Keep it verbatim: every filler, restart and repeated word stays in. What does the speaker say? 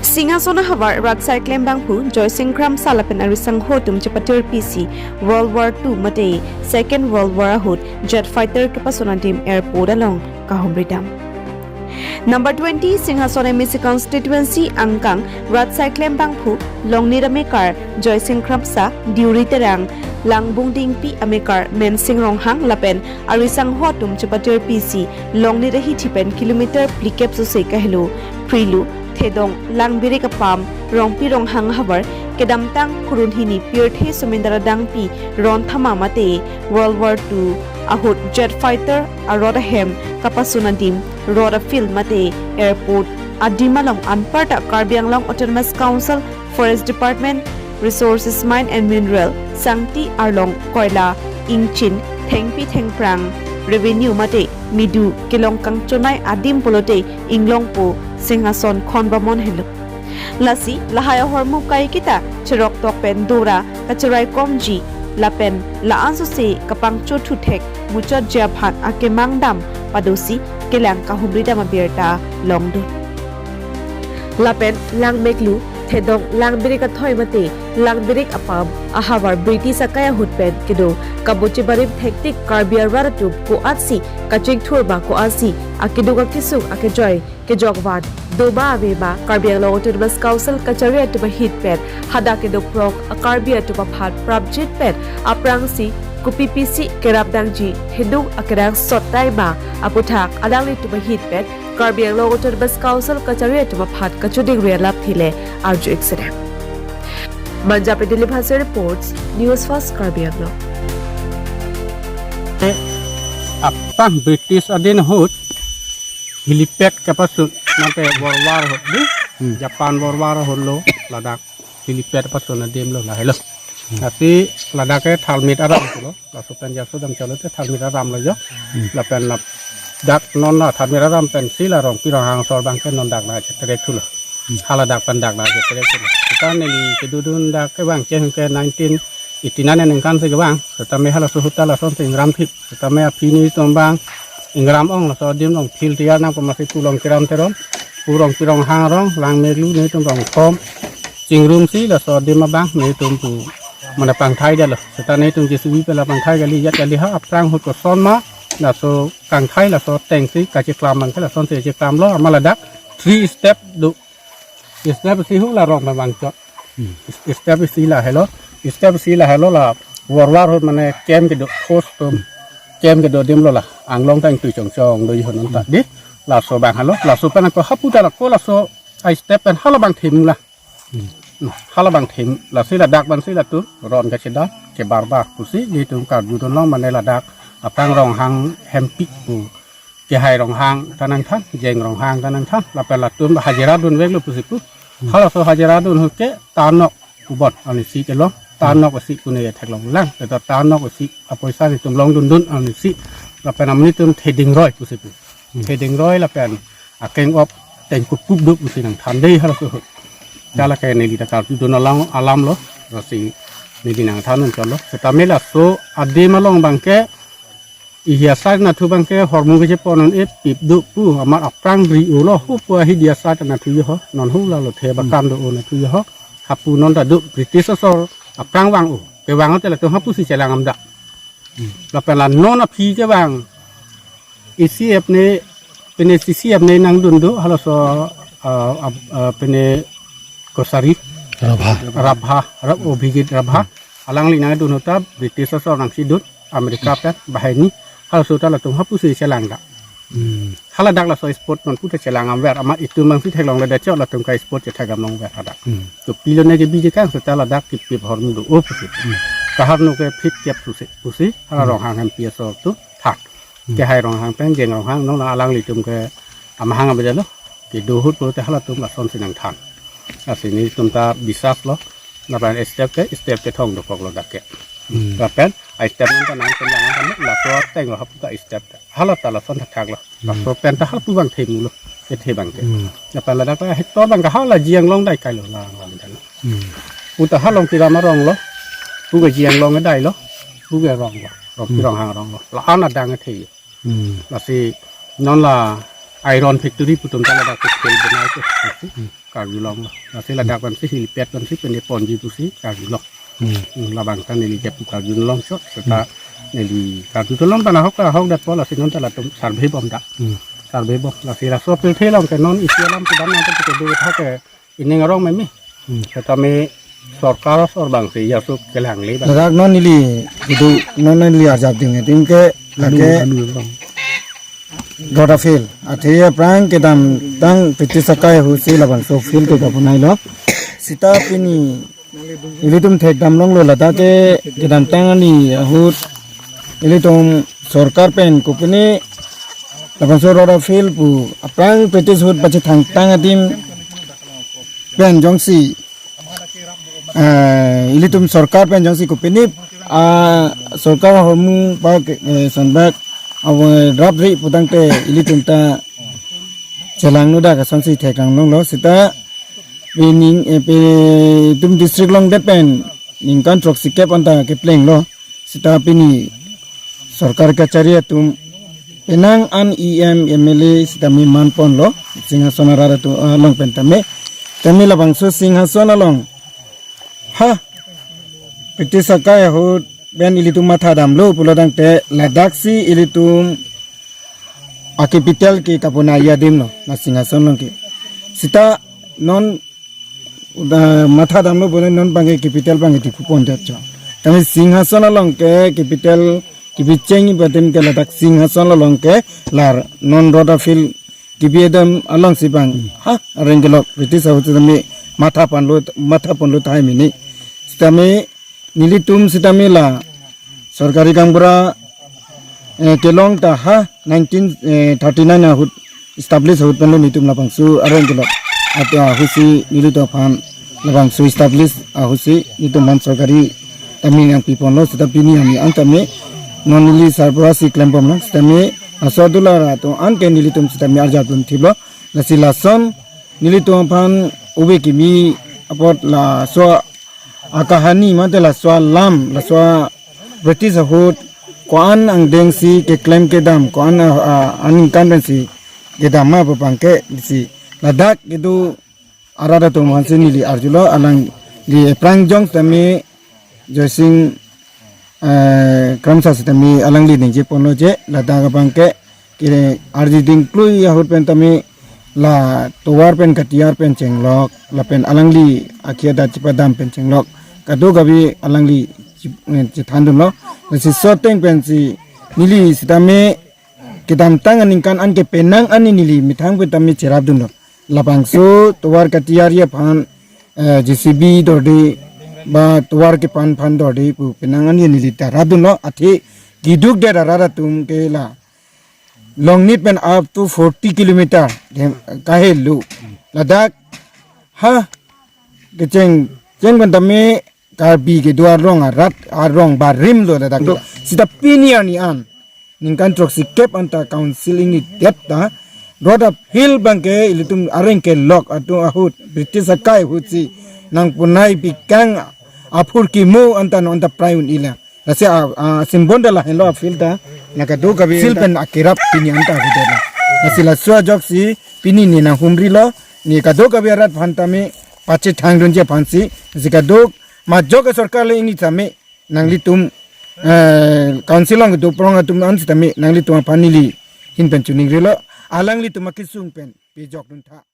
Singhason ahavar rat saiklem abangphu Joysing Kramsa lapen arisangho atum chepatirpisi World War two mate Second World War ahut jet fighter kepason adim airport along kahumridam. Number twenty, Singhason M A C constituency angkang rat saiklem abangphu Longnit amekar Joysing Kramsa, Deuri Terang, Langbung Dingpi amekar Mensing Ronghang lapen arisangho atum chepatirpisi Longnit ahithi pen kilometer phlikep sose kahelo Phrilu, Thedong, Langbirik apam Rongpi Ronghang ahavar kedamtang kurun hini pirthe Somindar Adangpi ronthama mate World War two ahut jet fighter arot ahem kapason adim rot afield mate airport adim along anparta Karbi Anglong Autonomous Council, Forest Department, Resources, Mine and Mineral, Sangti Arlong, Koila, Ingchin, Thengpi Thengphrang, Revenue mate medu kelong kangchonai adim pulote inglongpo Singhason khon bamon helo. Lasi lahai ahormu kaiketa cheroktok pen dora kacheraikomji lapen la-an sose kapangchothuthek muchotji aphan akemang dam padosi kelang kahumridam abirta longdun. Lapen Langmeklu, Thedong, Langbirik athoi mate Langbirik apam ahavar British akai ahut pen kedo kabochi barim thektik Karbi arvar atum ko-ansi kachingthur ma, ko-ansi akeduk akesung akejoi kejokvan doma ave ma, Karbi Anglong Autonomous Council kachari atum ahit pen hadak keduk prong a-Karbi atum aphan prapjin pen aphrangsi kopipisi kerap nangji henung akenangsot tai ma aputhak alanglitum ahit pen Karbi Anglong Autonomous Council kachari atum aphan kachoningri alamthe le arju-ik sedang. Manja Pedilip Hanse reports, News First Karbi Anglong. Aphrang British adin ahut helipad kepason, mate World War ahut di, Hmm. Japan World War ahut lo, ladak helipad pason adim lo, lahelo. Hmm. Lasi ladak ke thalmit aram lo, laso pen jaso dam chalo te thalmit aram lo jo. Hmm. Lapen ladak non la thalmit aram pensi la Rongpi Ronghang asor abang ke non dak nangchetrek thulo. Hmm. Hala dak pen dak nangchetrek thulo. Kita neli kedodun dak ke abang ke ke nineteen eighty nine aningkan si kevang, setame halaso ahut ta lasonsi ingram thip, setame aphi netum abang ingram ong, laso adim along field tiyar nangpo masi pu Long Kiram Teron, pu Rongpi Ronghang arong, Langmeklu netum rong thom chingrumsi laso adim abang netum pu mane pangthai detlo, seta netum J C B pen la pangthai kali, yak kali ha aphrang ahut koson ma, laso kangthai laso atengsi kacheklam abang ke lasonsi cheklamlo, amat ladak three step do. Step isi hu la rong abang chot. Hmm. Step isi lahelo. Step isi lahelo la World War ahut mane camp kedo post atum. Camp kedo adim lo la. Anglong tang tu chong chong do ihon ta di. Laso abang halo. Laso pen ako hapu ta la ko laso a-step pen hala abang thim la. Hmm. Hmm. Hala abang thim. Lasi ladak abangsi latum ron kachedam kebar bar pusi netum karjudun long mane ladak aphrang Ronghang hempi pu Kehai Ronghang ta nangthan, Jeng Ronghang ta nangthan, lapen latum hajira dunveklo pusi pu. Hmm. Halaso hajira dun ahut ke tanok ubon anisi kelong, tanok isi pune theklong lang, eta tanok isi apoisa netum longdundun anisi, lapen amonit atum Theding Roi pusi pu. Hmm. Theding Roi lapen akeng op Tengkupup do pusi nangthan dei halaso ahut. Kala ke neli ta karjudun alam, alam lo, lasi neli nangthan un chalo. Setame laso adim along abang ke, ihi asai nathu abang ke hormu kechepon un-e pip do pu, amat aphrang ri-o lo, hu pu ahi di asai nathu yo ho, non hu lalo the bakan do-o nathu yo ho, hapu non ta do, British asor aphrang vang-o, kevang-o te latum hapusi chelang am dak. Lapen la non aphi kevang, E C F ne, pine C C F ne nangdun do, halaso, ah, ah, ah, pine Kosari. Rabha. Rabha, Rab-, Obhijit Rabha. Alangli nangdun ahut ta British asor nangchedun, America pen, bahai ni, halaso ta latum hapusi chelang dak. Hmm. Haladak laso spot non pu ta chelang am ver, amat itum abangsi theklongledet chot latum ka spot chethek am longver hadak. Hmm. To pilo ne ke biji kang seta ladak kipip hormu do-o pusi. Hmm. Kaharnu ke phit kep pusi, pusi, hala Hmm. Ronghang hempi asor atum than. Hmm. Kehai Ronghang pen Jeng Ronghang non la alanglitum ke amahang abejalo. Kedo ahut pulote halatum lasonsi nangthan. Lasi netum ta bisas lo. Lapen step ke, step kethom dokok lo dak ke. Hmm. Lapen a-step non ta nang pen jangan ta laso ateng lo hapu ta step ta. Hala ta lason thakthak lo. Hmm. Laso pen ta hapu abang themu lo. Kethe abang ke. Hmm. Lapen ladak ta hektor abang ke hala Jiang Long dai kai lo la abang ta lo. Hmm. Pu ta ha Long Kiram arong lo. Pu ke Jiang Long dai lo. Pu ke rong lo. Rong Hmm. Kiram Ronghang arong lo. La-an adang kethe. Hmm. Lasi non la iron factory pu atum ta ladak ke skill banai ke pusi karjulonglo. Lasi ladak pensi helipad pensi pene ponji pusi karjulong. Hmm. Hmm, labang ta neli jep karjulongchot, seta neli karjulong ta nahok ta ahok det po, lasi non ta latum survey bom ta. Hmm. Survey bom. Lasi laso pirthe along ke non isi alam kedam nang ta kedo tha ke ining arong meme. Hmm. Setame sorkar asor abang si ya so kelang le bang. Ladak non neli itu non neli arjap ding adim ke lake Anu, anu, anu. Rota field. Athe aphrang kedamtang British akai ahut si labangso field ke kapunai lo. Seta pini ilitum thekdam longlo ladak ke kedamtang ani ahut ilitum sorkar pen kopine labangso Rota field pu aphrang British ahut pachethangtang adim pen jongsi, eh, ilitum sorkar pen jongsi kopine, ah, sorkar ahormu bak, eh, sonbak awa rapri putangte ilitum ta chelangno dak asonsi thekdam longlo. Seta pini, eh, pe itum district along det pen ningkan throksi kep anta keplenglo. Seta pini sorkar kachari atum penang an E M, M L A sitame manponlo, Singhason arat atum along pen tame. Tame labangso Singhason along, ha, British akai ahut pen ilitum matha damlo pulo tangte ladak si ilitum a capital ke kapunai adim lo, la Singhason along ke. Seta non uda matha damlo bole non bangke capital bangke Diphu pondet cho. Tame Singhason along ke capital kebi cheng ibadim ke ladak Singhason along ke la non Rota field kebi adim along si bang. Ha, areng kelok British ahut tame matha ponlo, matha ponlo thai mini. Sitame nelitum sitame la sorkari gaonbura, eh, kelong ta ha nineteen thirty-nine ahut establish ahut pen lo nelitum labangso areng kelok. Ata ahut si nelitum aphan labangso establish ahut si nelitum aphan sorkari tame nangpiponlo, seta pini ami an tame non neli sarbura si klembom nang sitame aso dular atum an ke nelitum sitame arjap dun thiplo. Lasi lason nelitum aphan ove kimi apot laso akahani mate laso alam, laso British ahut ko-an angdeng si keklem kedam, ko-an a, a, aningkan pen si kedam ma pu bangke si ladak kedo arat atum aphan si neli arjulo, alangli aphrang jong tame Joysing, eh, Kramsa sitame alangli ningje ponlo je ladak abangke ke arji dingklui ahut pen tame la tovar pen katiyar pen chenglok lapen alangli akhia adat chepadam pen chenglok kadokave alangli chi-, eh, chethan dunlo. Lasi soteng pensi neli sitame kedamtang aningkan an ke penang ani neli methang pen tame cherap dunlo. Labangso tovar katiyar aphan, eh, J C B dorde ba tovar kepan aphan dorde pu penang ani neli ta rap dunlo, athe keduk det arat atum ke la Longnit pen up to forty kilometer dem kahelo. Ladak ha kecheng cheng pen tame Karbi kedo arong arat arong barim lo ladak do. Sita pini arni an ningkan throksi kep anta council ingni det ta Rota field abangke ilitum areng kelok atum ahut British akai ahut si nangpunai pikang aphurkimo anta non anta prai un-ila. Lasi a, a, simbon da lahenlo a field ta. Nang kadokave field pen akerap pini anta ahut det lo. Lasi laso ajoksi pini ne nanghumrilo, ne kadokave arat aphan tame pachethang dunji aphansi, lasi kadok majok ke sorkar le ingni tame nanglitum, eh, council along kedo prong atum an sitame nanglitum aphan neli ahin pen choningrilo, alanglitum akesung pen pejok duntha.